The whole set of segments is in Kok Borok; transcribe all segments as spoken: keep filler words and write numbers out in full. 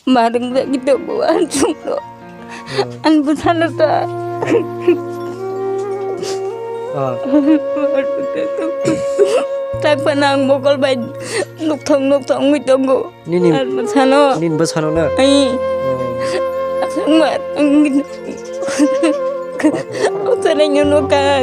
Marung lagi tongo, ang chungno. Hmm. Ang bwsano ta. Ah. Tak phano ang mokol bai nukthong nukthong wngwi tongo. Nini, ang bwsano. Nini bwsano na? Ai. Hmm. Aswk ma, ang, ang sanai nukha,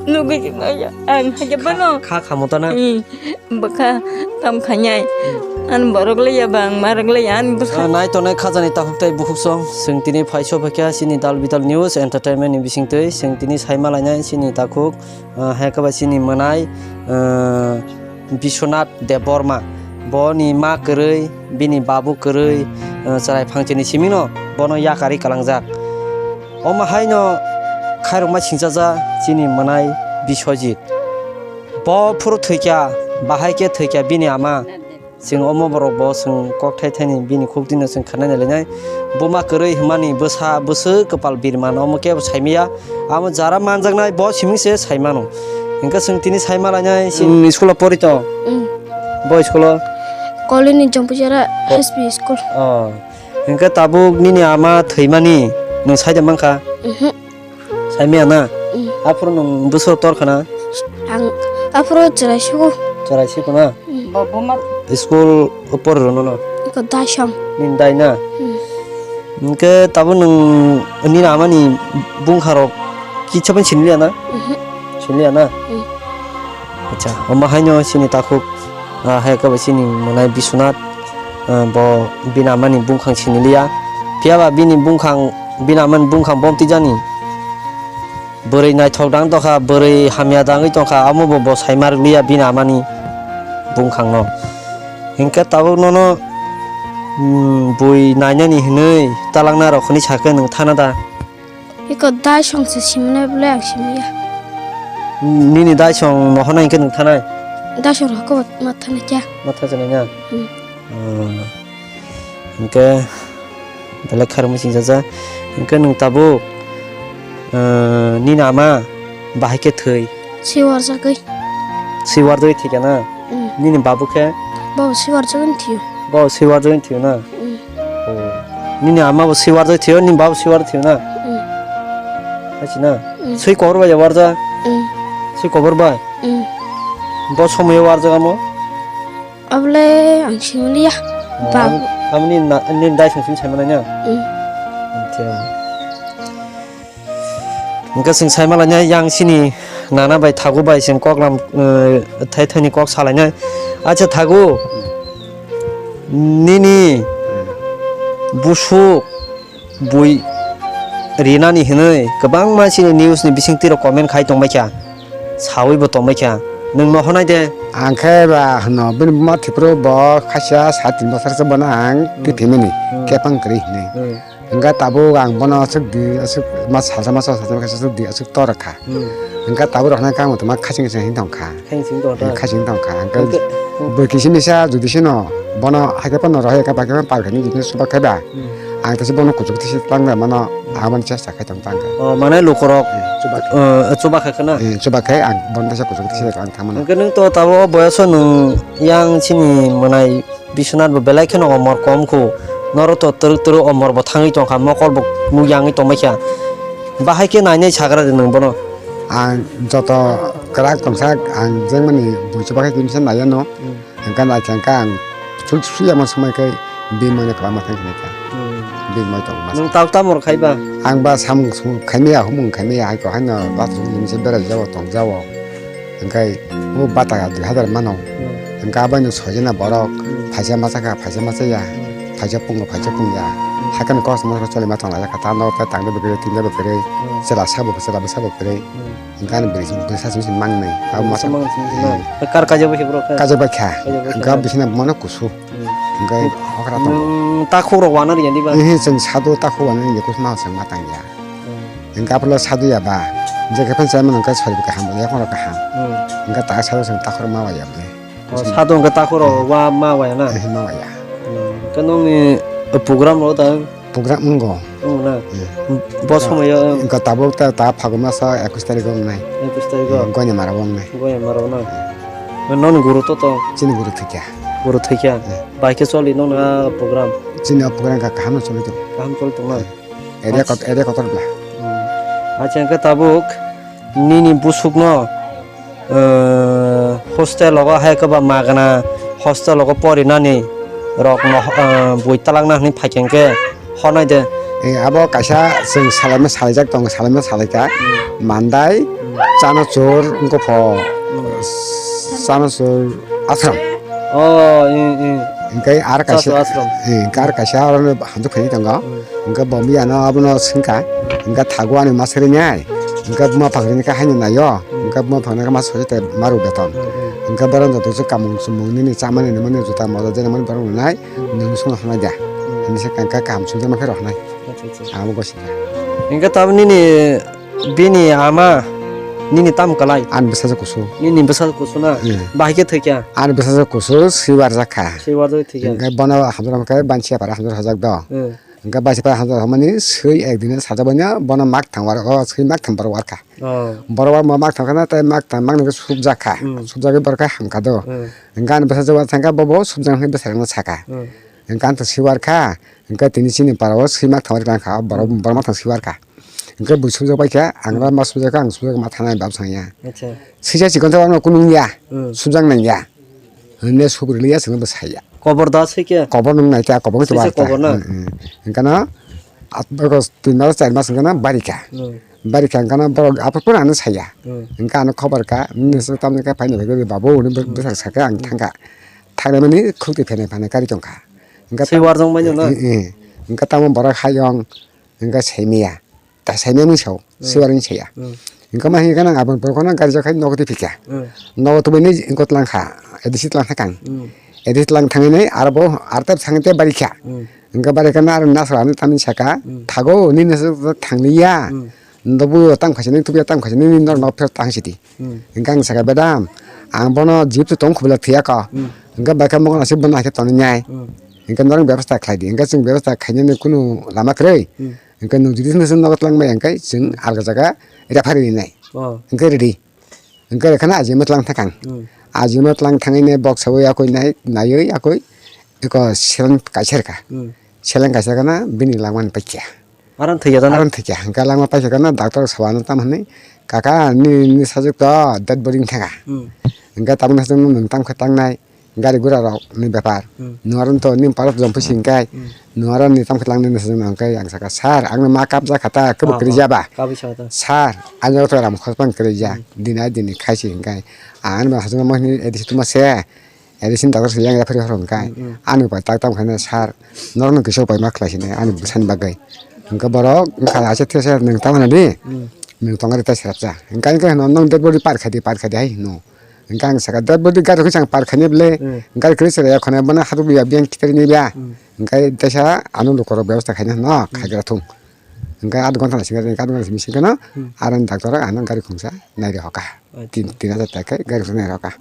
nugwi maya. Ang haja phano. Kha, kha, khamota na? Ai. Bwkha tam khainai. Hmm. Ani borok le ya bang, marok le ya ani bwsa. Ah, nai tongnai khajani takhuk tei bukhuk song. Chwng tini phai sophaikha chini Dal Bidal News Entertainment ni bisingtwi. Chwng tini saima lainai chini takhuk, ah, hai khe ba chini mwnai, ah, Biswanath Debbarma. Boni ma kwrwi, bini babu kwrwi, ah, chwrai phangchini simino bono yakarwi kalangjak. Omo haino khairokma singchaja chini mwnai Biswajit. Bo phuru thwikha, bahai khe thwikha bini ama. Chwng omo borok bo chwng kok thai thaini bini khuk dino chwng khanai nai lainai. Buma kwrwi hwnmani bwsa bwswk kwpal birman omo kebo saimaya. Amo jara manjaknai bo siming se saimano. Hwnkhe chwng tini saima lainai chwng school o pori to. Mm. Bo school o? Kolini Jompujara Ko- S P school. Oh. Hwnkhe tabuk nini ama thwimani nwng saida mankha? Mhm. Saimaya na? Mm. Aphuru nwng bwswk tor khana? Ang aphuru chwrai sugo. Chwrai sugo na? Mm. School o pori rwno no? Iko daisong. Nini dai na? Mm. Hwnkhe tabuk nwng nini amani bungkha rok kisa bai siniliya na? Mhm. Siniliya na? Mm. Acha, omo haino chini takhuk, ah, hai khe bo chini mwnai Biswanath, ah, bo bini amani bungkhang siniliya. Phiya ba bini bungkhang, bini amani bungkhang bomtwi jani. Bwrwi naithok dang tongkha, bwrwi hamya dangwi tongkha, amo bo, bo saima rwliya bini amani bungkhangno. Hinkhe tabuk nono, mm, bui nainani hinwi talangna rok hinwi sakhe nwng thana da? Iko daisong se simnai bwle ang simiya. Nini daisong nohornai hinkhe nwng thanai? Daisong rok ko ma thanai kya? Ma thanai na? Hmm. Hmm. Hinkhe belai khairokma singchaja. Hinkhe nwng tabuk, eh, nini ama bahai khe thwi? Siwarjagwi. Siwarjagwi thwikha na? Hmm. Nini babu khe? Bo siwarjagwi thwiyo. Bo siwarjagwi thwiyo na? Hmm. Oh. Nini ama bo siwarjagwi thwiyo, nini baba siwarjagwi thwiyo na? Mm. Hai si na? Mm. Swi kobor bai ya warja? Mm. Swi kobor bai? Mm. Bo somoyo warjak amo? Abole ang simiya. Oh, bab- am-, amni na, nini dai song simi sai manai na? Mm. Acha. Hwnkhe chwng saima lainai yang chini nana bai thagu bai chwng koklam, eh, thai thaini kok salainai. Acha thagu, nini busuk bui rinani hinwi kwbangma chini news ni bisingtwi rok comment khai tongbaikha, sawi bo tongbaikha. Nwng nohornai de? Ang khe ba hwno bini buma Tripura bo khaisa sat tin bosor se bono ang Hmm. twi thwimani Hmm. kepang kwrwi hinwi. Hmm. Hwnkhe tabuk ang bono aswk di, aswk ma salsa ma salsa ma kaisa aswk di, aswk tor kha. Hmm. Hwnkhe tabuk rok hwnkhai ang tongma khaching se hin tong kha. Khaching tong kha. Khaching tong kha. Hwnkhe Hwnkhe, hmm. Bwrwi kisi misa jodi sino bono haikhe phano rohor kha, baikhe phano par khe nini chuba khe ba. Hmm. Ang tese bono kuchuk tisi tang da mano, hmm, aboni chesta khai tong tang kha. Oh, mane lukorok, hmm, chuba khe. Eh, chuba kha khna? Eh, chuba khe ang bono tese kuchuk tisi tang tang mano. Hwnkhe nwng to tabuk o boyoso nwng yang chini mwnai Biswanath bo belai kheno omor kom khu. Norok to twrwk twrwk omor bo thangwi tongkha, mokol bo nuk yangwi tongbaikha. Bahai khe nainai sagra de nwng bono? Ang joto kwrak tongsa ang jengmani bui chuba khe kimsa naiya no. Hmm. Hwnkhe naikha hwnkhe ang chul chul yama swmai khe bini moino kwbangma thang khnai kha. Hmm. Bini moi tongma. Nwng tabuk tamo rw khai ba? Ang ba samung sumung khaimaya, humung khaimaya, hai ko haino ba chul chul se berai jao tong jao. Hwnkhe o bata dui hazar mano. Hmm. Hwnkhe abaino soijana borok, hmm, phaisa masa kha, phaisa masa ya, hmm, phaisa pungo, phaisa pung ya. Hmm. Haikhe kosmos choli ma tong laijak kha, tando tei tangde bo kwrwi, tinde bo kwrwi, hmm, chwla sabo, chwla bwsa bo kwrwi. Hmm. Hwnkhe ani bwrwi song bwsa song se mangnai. Abo masa. Bwsa mangnai song se na? Hmm. Kar kaijak bai khe borok khe? Kaijak bai kha. Kaijak bai kha. Hwnkhe abo bisina bono kusu. Hmm. Hwnkhe hmm, okra tongo. Nwng takhuk rok wana rwya diba? Ehe, chwng sadu takhuk wana rwya kusu ma chwng ma tangya. Hmm. Hwnkhe aphuru sadu ya ba, je khe phano chaimano hwnkhe sori kaham, yaphang rok kaham. Hmm. Hwnkhe ta sadu chwng takhuk rok ma waya bole. Oh, sadu hwnkhe takhuk rok wa ma waya na? Eh, ma waya. Hmm. Hwnkhe nokni program rok da? Program wngo. Wngo na? Hmm. Bo somoyo, eh, hwnkhe tabuk ta, ta Phagun masa ekush tarikh o wngnai. Ekush tarikh o? Hmm, Goinamara o wngnai. Goinamara o na? Nokni guru to to? Chini guru thwikha. Guru thwikha? Hmm. Bai khe choli nokni a program? Chini o program kha kaham no choli tongo. Kaham choli tongo. Area kot-, area kotor bla. Hmm. Acha, hwnkhe tabuk nini busukno, eh, hostel logo hai khe ba magna hostel logo porinani rokno, eh, bui talangna hwnwi phaikha hwnkhe honai de. Eh, abo kaisa chwng salaima salaijak tongo, salaima salaikha. Hmm. Mandai, hmm, Chanachur wngkha pho. Hmm. Chanachur ashram. Oh, eh, eh. Hingke ar kaisa, Chaso ashram. Eh, hingke ar kaisa aro hamjak phai tongo. Hmm. Hingke bo miyano abono swngkha. Hingke thago ani masari nai. Hingke buma phakrani khe haino naio. Hmm. Hingke buma phakrani khe mas soi te maru beton. Hmm, hmm. Hingke borok joto se kamung chumung nini chamani nini mani juta moja jena mani borok nai. Hmm. Nung sung hanai da. Hmm. Hingke se kangka kam sung jema khe rok nai. Acha, acha. Abo gosi. Hingke tabuk nini Bini ama nini tam kwlai? Ani bwsajwk kusu. Nini bwsajwk kusu na? Hmm. Bahai khe thwikha? Ani bwsajwk kusu swibar jakha. Swibar jagwi thwikha? Hingke bono hamjak khe bansi yapara hamjak hajak do. Hmm. Hingke bansi yapara hamjak hokmani swi ekdin sajak baino bono mak thang war, o swi mak thang bar warkha. Oh. Borok mak thang khana tei mak thang mak nungkhe subjakha. Hmm. Subjagwi borok khe hamkha do. Hmm. Hingke ani bwsajwk thangkha bobo subjaknai bwsajwkno sakha. Hmm. Hingke ang to swibar kha. Hingke tini chini para o swimak thangwi tongkha, borok, hmm, borok ma thang swibar kha. Hingke bui sumjak bai kha, ang, hmm, ma sumjak kha, ang sumjak ma thanai bab sangya. Acha. Sisa chikon sa ano kunung ya, hmm, sumjak nang ya. Hwnwi suk rwliya, chwngno bwsai ya. Kobor da swi khe? Kobor nung nai kha, kobor khe. Sisa kobor na? Hmm, hmm. Hingke no, at-, August tin mas, char mas hingke no bari kha. Hmm. Bari kha hingke no borok aphuru ano saya. Hmm. Hingke ano khobor kha, hmm, nini se tamni khe phaini bagwi babu hwnwi, hmm, bwsajwk sakhe ang, hmm, thangkha. Thangnaimani khukti phenai phanai kari tongkha. Hingke swibar jong manya na? Eh, eh. Hingke tamo borok hayung, hingke saimaya. Ta saimaya mui sao, hmm, swibar wng saya. Hmm. Hingke ma hingke nang aboni borok no gari jakhai nogo twi phikha. Hmm. Nogo twi bai hingke tlang kha, A D C tlang thang kang. Hmm. A D C tlang thangwi nai aro bo artep thangwi tei bari kha. Hmm. Hingke bari kha na aro nasra ani tamni saka, hmm, thago nini se thangli ya. Hmm. Nokbo tang khaisa nini tubuya tang khaisa nini norok nok phiyok tang sidi. Hmm. Hingke ang saka, "Bedam, ang bono jip se tong khubula thwiya kho." Hmm. Hingke bai khe mokol aswk bono hai khe tonwi nai. Hmm. Hingke norok bebasta khlai di. Hingke chwng bebasta khainani kunu lama kwrwi. Hmm. Hingke nwng jodi se nogo twlang maya hingke chwng alga jaga refer rinai. Oh. Hingke ready. Hingke rekhana ajima twlang thang kang. Hmm. Ajima twlang thangwi nai bok sawi yakwi nai, naiwi yakwi eko seleng kaisa rwkha. Hmm. Seleng kaisa khana bini langmani paikha. Aron thwikha jana? Aron thwikha. Hingke langma paikha khana doctor sabano tam hwnwi, "Kaka, nini, nini sajwk to dead body wng thangkha." Hmm. Hingke tabukni sajwkno nwng tam khe tangnai, gari gura rok ni bepar. Hmm. Nwng aron to nini parok jom phusi hingkai, hmm, nwng aron ni tam khe tangnai sajwkno hingkai ang sakha, "Sir, ang no ma kap jakha ta, kwbwi kwrwi jaba." Kabwi sakha ta. "Sir, ang to ram khoroksa kwrwi ja, hmm, dini ai dini khaisi hingkai." Ang ani sajwkno mohni A D C tuma se, A D C ni doctor se yang refer horo hingkai. Hmm, hmm. Ani bai tak tam khaina, "Sir, norokno kisa upai ma khlai sini ani bwsani bagwi." Hingke borok wngkha, "Acha thik ase, nwng tamo hwnadi? Hmm. Nwng tongari ta serapsa." Hingke ang khe hwno, "Nwng dead body par khaidi, par khaidi hai," hwno. Hingke ang sakha, "Dead body gari khe chang par khaini bwle, hmm, gari kwrwi chwrai ya khone, bono haduk ya biyang kitari ni biya." Hmm. Hingke teisa ano lukorok bebasta khaina hwno, hmm, khaigra thung. Hingke adh ghonta ni simi, adh ghonta ni simi singkhe no, hmm, aro ni doctor ano gari khungsa nairi hoka. Acha. Tin, tin hajar taka khe gari khungsa nairi hoka.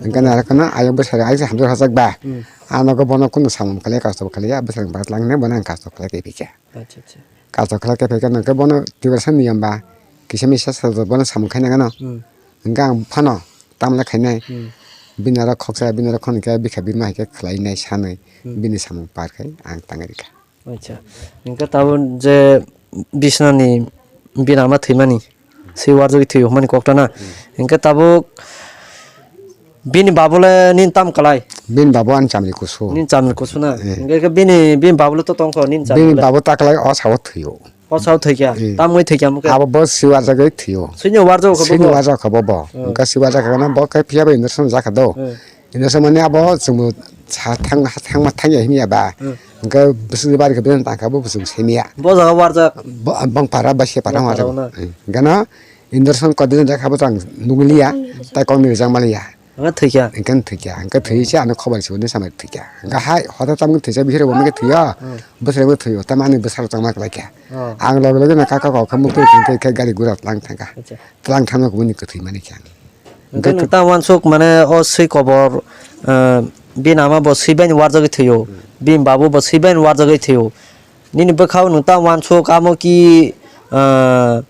Hingke nairi hoka no ayang bwsari ayang se hamjak hajak ba. Hmm. Ano go bono kunu samung kaliya, kasto kaliya, bwsari barat lang ne bono ang kasto kaliya tei phikha. Acha, acha. Kasto kaliya tei phikha no khe bono tiprasa niyam ba kisa misa sa bono samung khaina gano. Hmm. Hingke ang phano tamle khainai. Hmm. Bini aro khoksa, bini aro khon khe bikha bima hai khe khlai nai sanwi, hmm, bini samung par khai ang tangri kha. Acha. Hingke tabuk je bisnani bini ama thwimani, swi warjagwi thwi hwnmani kokta na. Hmm. Hingke tabuk bini babule nini tam kwlai? Bini babu ani chamri kusu. Nini chamri kusu na? Eh. Hingke khe bini, bini babule to tongkho nini chamri bini le? Babu ta kwlai o sao thwio. O sao thwikha? Hmm. Tamwi thwikha mukhe? Abo bo swi warjagwi thwio. Swini warjagwi khe bo? Swini warjagwi khe bo bo. Hmm. Hingke swi warjagwi khe bo khe phiya bai injection jakha do. Hmm. Injection mani abo chwngbo sa thang, thangma thangya himya ba. Hmm. Hingke bwswk bari khe bini tangkha bo bwswk simiya. Bo jaga warjak? Bo, bang para ba se para warjak. Para na? Hmm. Hingke no injection koi din jakha bo tang nukliya, tai kok ni rijak maliya. Hingke thwikha? Hingke thwikha, hingke thwi se ano khobor se hwnwi samai thwikha. Hingke hai hota tamo thwisa bihiro bo hingke thwiyo. Hmm. Bwswk bo thwiyo, tamo ani bwsarok tongma kwlaikha. Oh. Ang loge loge no kaka kok khe muktwi hingke khe gari gura tlang thangkha. Acha. Tlang thangma kubuni kwthwi mani khe ang. Hingke nwng ta wansuk mane o swi kobor, eh, bini ama bo swi bai warjagwi thwio. Hmm. Bini babu bo swi bai warjagwi thwio. Nini bwkhao nwng ta wansuk amo ki, eh,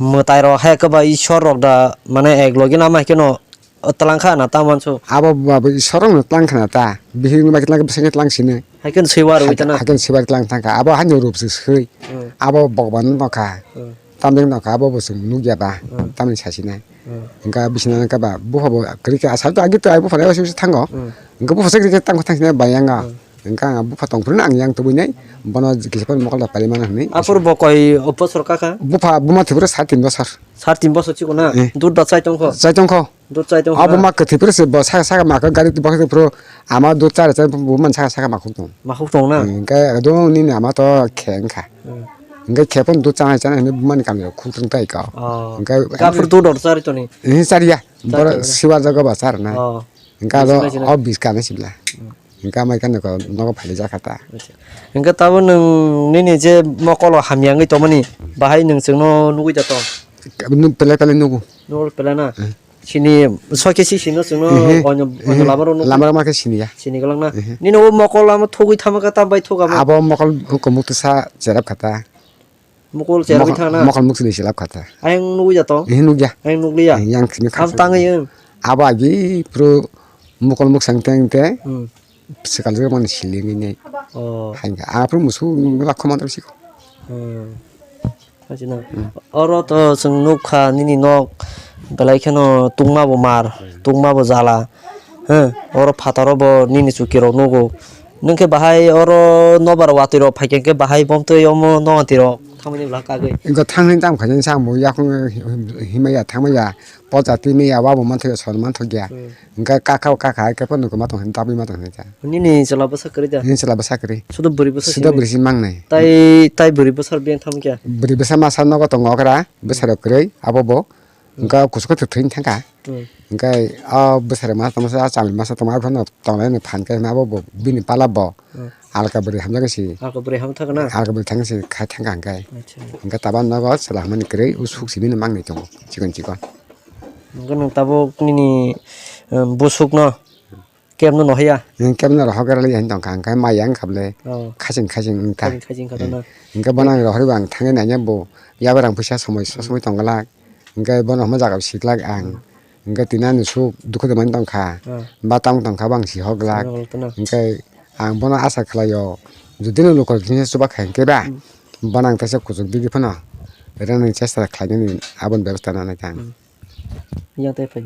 mwtai rok hai khe ba Ishwar rok da mane ek logi nama hai kheno O twlang kha na ta mansu. Abo ba, ba, sorong no twlang kha na ta. Bihik no bai twlang, bwsai no twlang sini. Hai khe swi wa rwi ta na. Hai khe swi wa twlang thang kha. Abo hai no rup se swi. Hmm. Abo bokban no kha. Hmm. Tamjak no kha, abo bo chwng nukya ba. Hmm. Tamni sa sinai. Hmm. Hwnkha bisina kha ba, bupha bo kwrwi kha. Asal to agi to ai bupha nai thango. Hmm. Hwnkha bupha se kwrwi kha tang thang sinai bai yang ga. Hmm. Hwnkha ang bupha tong phuru ang yang tubui nai. Bono kisa phano mokol da pali mana hwnwi. Aphuru bo koi bosor kha kha? Bupha buma thwi phuru sar tin bosor. Sar tin bosor chikon na? Eh. Dud da chai tong kho? Chai tong kho. Dud chai tong kho na? Abo ma kwthwi phuru se bo saka saka ma kha gari bo kwthwi phuru ama dud chari chari bo man saka saka ma khuk tong. Ma khuk tong na? Eh, hwnkhe do nini ama to khe wngkha. Hmm. Hwnkhe khe phano dud chanai chanai hwnwi bumani kamio khuk tong tai kha. Oh. Hwnkhe aphuru dud or chari toni? Eh, chari ya. Chari tong na? Boro sibar jaga ba char na. Oh. Hwnkhe abo o bis kana sibla. Hmm. Hwnkhe amai khe nokho, nogo phaijak kha ta. Acha. Hwnkhe tabuk nwng nini je mokolo hamya wngwi tongmani, bahai nwng chwngno nugwi da tong? Nuk-, pele pele nugo. Nugo pele na? Eh. Sini sokhe si sino chwngno ehe, onyo, onyo ehe. Lamaro nugo. Lamaro ma khe siniya. Sini golak na? Ehe. Nini o mokol lama thugwi thama kha ta bai thuga ma? Abo mokol hukum mukti sa cherap kha ta. Mukol cherwi thangna? Mokol muksini silap kha ta. Ayang nugwi ya to? Eh, nugya. Ayang nugliya? Eh, yang simi kha. Am tangwi wng? Abo agi puro mokol muksang teng te. Hmm. Swkal jora mani siling ni. Oh. Hain kha. Apro musu lakho mantra siko. Hmm. Hajina. Hmm. Oro to chwng nukha nini nok belai kheno tungma bo mar, tungma bo jala. He, oro phataro bo nini chuki rok nugo. Nwng khe bahai oro nobar watwi rok phaikhe khe bahai bomtwi omo nongatwi rok thamani bwla kagwi. Hwnkhe thangni tamo khaisa samung yakung himaya thangmaya pocha twi maya wabo manthokya sor manthokya. Hmm. Hwnkhe kakha kakha hai khe phano ma tong hwn tabwi ma tong hwn khe. Nini chwla bwsa kwrwi da? Nini chwla bwsa kwrwi. Sudo bwrwi bwsa simi? Sudo bwrwi si mangnai. Tai, tai bwrwi bwsa beng thamkya? Bwrwi bwsa masa nogo tongo okra, bwsa rok kwrwi abo bo. Hwnkhe kuchuk khe thwi thangkha. Hmm. Hwnkhe o bwsarok masa tongmasa, a chamani masa tongma, aphano tonglai no phan khe abo bo bini pala bo. Hmm. Alka bwrwi hamjak si. Alka bwrwi ham thangkha na? Alka bwrwi thang si khai thangkha hwnkhe. Acha. Hwnkhe tabuk nogo chwla hamani kwrwi o suk simi no mangnai tongo chikon chikon. Hwnkhe nwng tabuk nini, um, busuk no? Kebno no haya? Nwng kebno rohor gra li hai tongkha, hwnkhe maya wngkha bwle. Oh. Khaching khaching wngkha. Khaching khaching wngkha na? Hwnkhe bono ang rohorwi bo ang thangwi naina bo yago rang puisa somoi so somoi tongglak. Hwnkhe bono hwnma jaga siklak ang. Hwnkhe tini ani suk dukhu de mani tongkha. Oh. Ba tamo tongkha bo ang si hoglak. Sino hoglak na? Hwnkhe ang bono asa khlaio. Jodi no lukurok tini chuba khai hwnkhe ba, hmm, bono ang teisa kuchuk digi phano rwnani chesta khlainani aboni bebostha nanai kha ang. Hmm. Yang tei phai.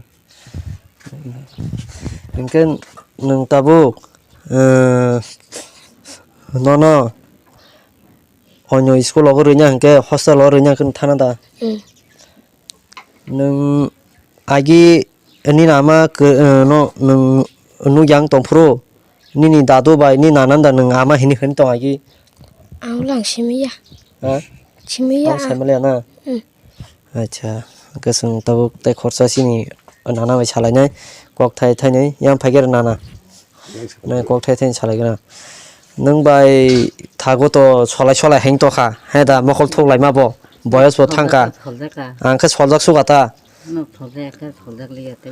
Hwnkhe nwng tabuk, eh, nono onyo school o rwnya hwnkhe hostel o rwnya hwnkhe thana da? Hmm. Nwng agi nini ama kw-, eh, no, nwng nukya wng tongphuru nini dadu bai nini nana da nwng ama hinwi hwn tong agi? Ang lang simiya. Ha? Simiya. Ang saimaliya na? Hmm. Acha, hwnkhe chwng tabuk tei khoroksa chini nana bai salainai, kok thai thainwi yang phaikhe nana. Nai kok thai thainwi salaikhwna. Nwng bai thago to solai solai heng tokha, he da mokol thuklaima bo, boyos bo thangkha. Soljak, soljak kha. Ang khe soljak suka ta. Nwng soljak khe soljak liya tei.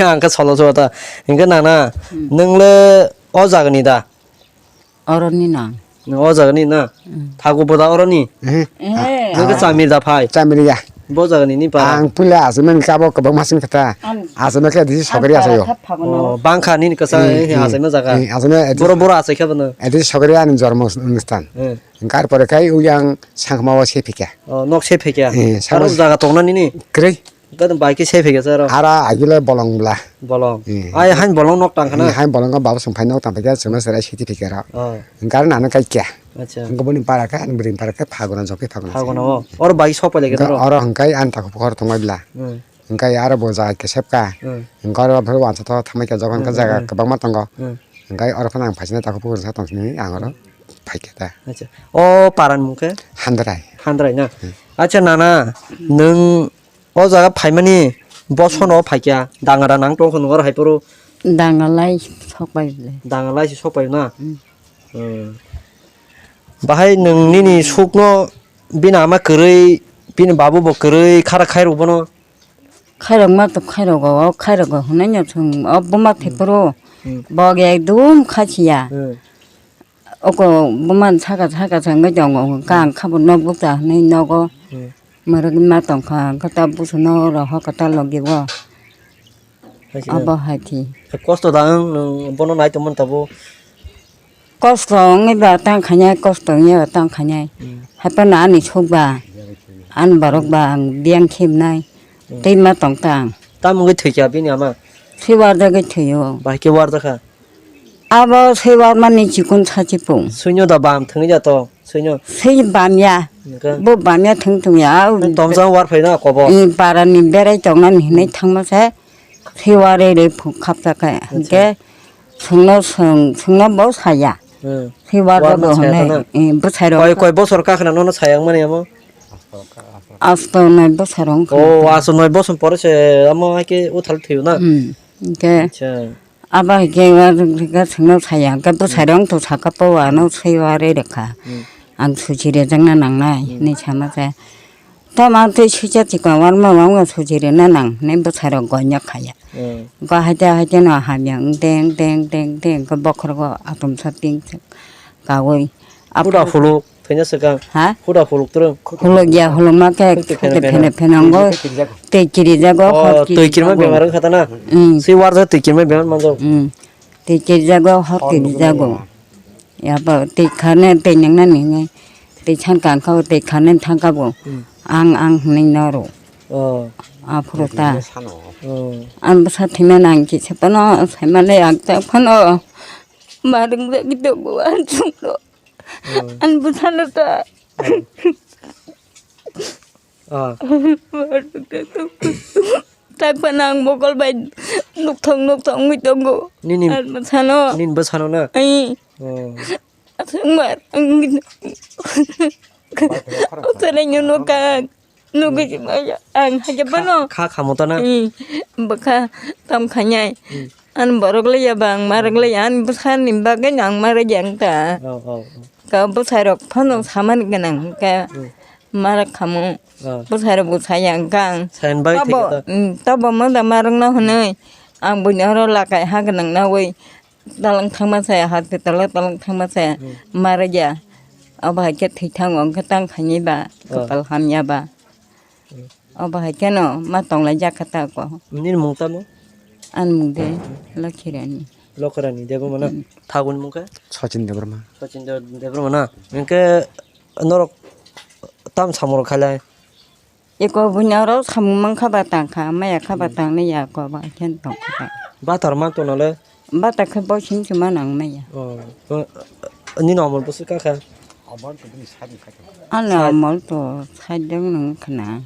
Ang khe soljak suka ta. Hwnkhe nana, hmm, nwng le o jagani da? Oroni nang. Nwng o jagani na? Mm. Thago boda oroni? Eh. Eh. Nwng khe chamir da phai? Chamir ya. Bo jagani ni para? Ang puila aswk man khe abo kwbangma sing kha ta. Ang aswk man khe disi sokri asayo. Para kha phagono. Oh, bangkha nini kwsa, eh, eh, eh, aswk man jaga. Eh, aswk man, eh, boro boro aswk khe bono. Eh, disi sokri ani jormo onustan. Eh. Hwnkhe ar pore khai uyang sangma o se phikya. Oh, nok se phikya. Eh, aro sangma jaga tongna nini? Kwrwi. Gadam bai khe se phikya saro. Ara agile bolong bla. Bolong. Hmm. Ai hain bolong nok tang khana. Hmm, hain bolong ko baba song phai nok tang phikya songna serai siti phikya ra. Oh. Hwnkhe ar nana kai kya. Acha. Hwnkhe boni para khe ani bwrwi para khe phagona jokhe phagona. Phagona o. Oro bai sok pai lai khe oro. Oro hwnkhe ani takhuk bukhuk tongbai bla. Hmm. Hwnkhe aro bo jaga khe sepka. Hmm. Hwnkhe oro phai wansa tho thamai khe jokon khe jaga kwbangma tongo. Hmm. Hwnkhe oro phano ang phaisina takhuk bukhuk sa tong sini ang oro phaikhe ta. Acha. O parani mung khe? Handrai. Handrai na? Hmm. Acha nana, nwng o jaga phaimani bosono phaikya, dangara nang tongkha nwng oro hai phuru? Dangalai sokpai le. Dangalai se sokpai na? Hmm. Hmm. Bahai nwng nini sukno bini ama kwrwi, bini babu bo kwrwi khara khairok bono? Khairokma to khairogo, o khairogo hwnwi no chwng o buma thai phuru. Hmm. Bo ekdum khasiya. Hmm. Oko bumani saka saka se wngwi tongo, hwnkhe ang khe bo nok bukcha hwnwi nogo. Hmm. Mwrwkma tongkha, hwnkhe ta busuno rohor kwtal logi o. Abo hai thi. Kosto da wng, nwng bono nai tongmani tabuk. Kosto wngwi ba tang khainai, kosto wngya ba tang khainai. Hmm. Haphano ani suk ba, ani borok ba ang biyang khibnai. Hmm. Tei ma tong ta ang. Tamo wngwi thwikha bini ama? Swi warjagwi thwio. Bahai khe warjakha? Abo swi warmani chikon sachi pung. Swino da bam thwngwi da to, swino. Swi bamya. Nokha. Bo bamya thwng thwngya. Nang tomjang war phaina kobo. I parani berai tongnani hinwi thangma se. Swi warwi rwi phung khapsa khe. Acha. Hinkhe Swngno swng, swngno bo saya. Hmm. Swi warjago. Warma saya hinwi, tana? Eh, bwsai rok. Koi, koi bosor kakhna nono saya wngmani amo? Asto noi bosor wngkha. Oh, asto noi bosor pore se amo hai khe uthal thwiyo na? Hmm. Hinkhe acha. Abo hai khe warjago swngno saya. Hinkhe bwsai rok to saka po ano swi warwi rwkha. Hmm. Ang suchi rejakna nangnai, hmm, hinwi sama se. Tamo tei swisa chikon warma wngma suchi rwna nang hinwi bwsai rok gonya khaya. Hmm. Go haite haite no hamya wng teng teng teng teng khe bokhorok atomsa ting kaui. Huda phuluk thwina swkang. Ha? Huda phuluk twrwng. Huluk ya, hulukma khe khukte phene phene phene wngwi twi kirijago. Oh, hor twi kirima bemar wngkha ta na? Hmm. Swi warjak twi kirima bemar manjak. Hmm. Twi kirijago, hor kirijago. Yabo twi khane twi nangna nini twi sankha kha twi khane thangkha bo. Hmm. Ang ang hinwi noro. Oh. Aphuru ta. Oh. Ang bwsa thwima nang kisa phano saimale ang ta phano. Marung jagwi tongo ang chwngno. Oh. Ang bwsano ta. Oh. Ah. Tak panang mokol bai nukthong nukthong wngwi tongo. Nini, ar bwsano. Nini bwsano na? Ai. Oh. Aswk mar. Aswk nukha. Nugwi maya. Ang haja bano. Kha, kha, kha mota na? Ai. Bwkha tam khanyai. Hmm. Ani borok le ya ba ang marak le ya, ani bwsani bagwi no ang marak ya wng ta. Oh, oh, oh. Ka bwsai rok phano samani gwnang ka, hmm, marak khamu. Oh. Bwsai rok bo saya wng ka ang. Sayan bai tabo, thik ta. Mm, tabo mada marak no hwnwi ang buini oro lakai ha gwnang nawi talang thangma saya, hati tala talang thangma saya, hmm, marak ya. Abo hai khe thwi thango wng khe tang khaini ba, oh, kwtal hamya ba. Obo hai kheno ma tonglaijak kha tako. Nini mung tamo? Ani mung de Lokhirani. Lokhirani Debbarma na? Mm. Thaguni mung khe? Sachin Debbarma. Sachin De-, Debbarma na? Hwnkhe norok tam samung rok khailai? Eko buino oro samung mankha ba tangkha, maya kha ba, mm, tangni ya ko ba khen tongkha. Batar ma tongna le? Bata khe bo sing se ma nang maya. Oh, to, nini omor bwswk kakha? Ani omor to side dong nang khna.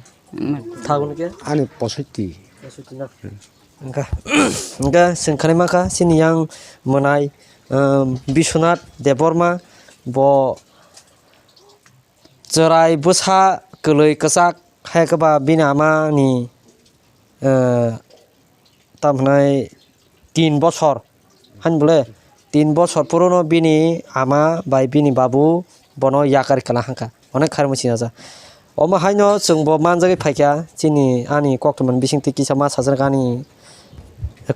Thagun khe? Ani posoiti. Posoiti na? Hmm. Wngkha, wngkha, chwng khanai mankha, chini yang mwnai, um, Biswanath Debbarma, bo chwrai bwsa kwlwi kwchak hai khe ba bini ama ni, eh, tamo hwnai tin bosor. Hani bole tin bosor purono bini ama bai bini babu bono yakar kala hangkha. Onek khairokma sinajak. Omo haino chwngbo manjagwi phaikha chini ani koktwmani bisingtwi kisa ma sajak ani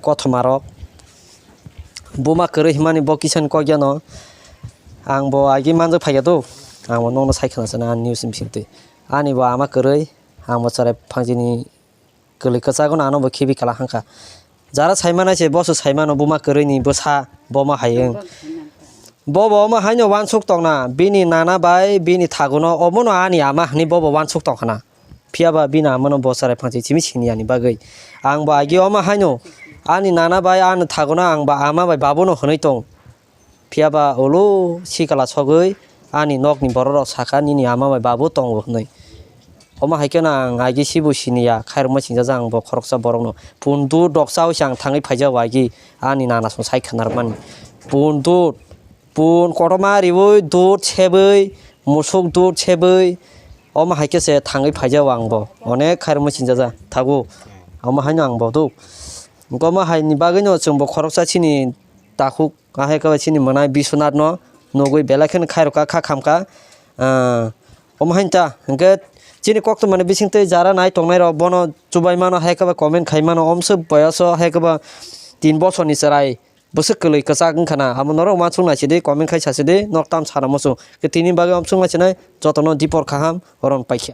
kothoma rok. Buma kwrwi himani bo kisani kokya no. Ang bo agi manjak phaikha do. Ang bo nokno sai khna sana ani news ni bisingtwi. Ani bo ama kwrwi, ang bo chwrai phangjini kwlwi kwchago no ano bo khibi kala hangkha. Jara saimana se boso saimano buma kwrwi ni bwsa boma hayung. Bobo omo haino wansuk tongna, bini nana bai bini thaguno omono ani ama hwnwi bobo wansuk tongkhana. Phiyaba bini amano bo chwrai phangchi simi sini yani bagwi. Ang bo agi omo haino ani nana bai ani thaguno ang ba ama bai babuno hwnwi tong. Phiyaba ulo sikla sogwi ani nokni bororok sakha, "Nini ama bai babu tongo," hwnwi. Omo hai kheno ang agi sibo siniya, khairokma singjajak ang bo khoroksa borokno. Pun dud rok chaui se ang thangwi phaijak agi ani nanasong sai khwnarokmani. Pun dud, pun kotorma riui dud sebwi, musuk dud sebwi, omo hai khe se thangwi phaijak ang bo. Onek khairokma singjajak thago. Omo haino ang bo duk. Omo haini bagwino chwngbo khoroksa chini takhuk Ahai khe chini mwnai Biswanath no nugwi belai kheno khairokha, kha khamkha. Ah, omo hai ta, hwnkhe chini koktwmani bisingtwi jara nai tongnai rok bono chubai mano, hai khe comment khai mano, omswk boyoso hai khe tin bosorni chwrai bwswk kwlwi kwchak wngkha na, amo norok uansuk nai sidi, comment khai sa sidi, norok tam sana muchung. Khe tini bagwi omswk nai sinai, jotono dipor kaham, horon paikha.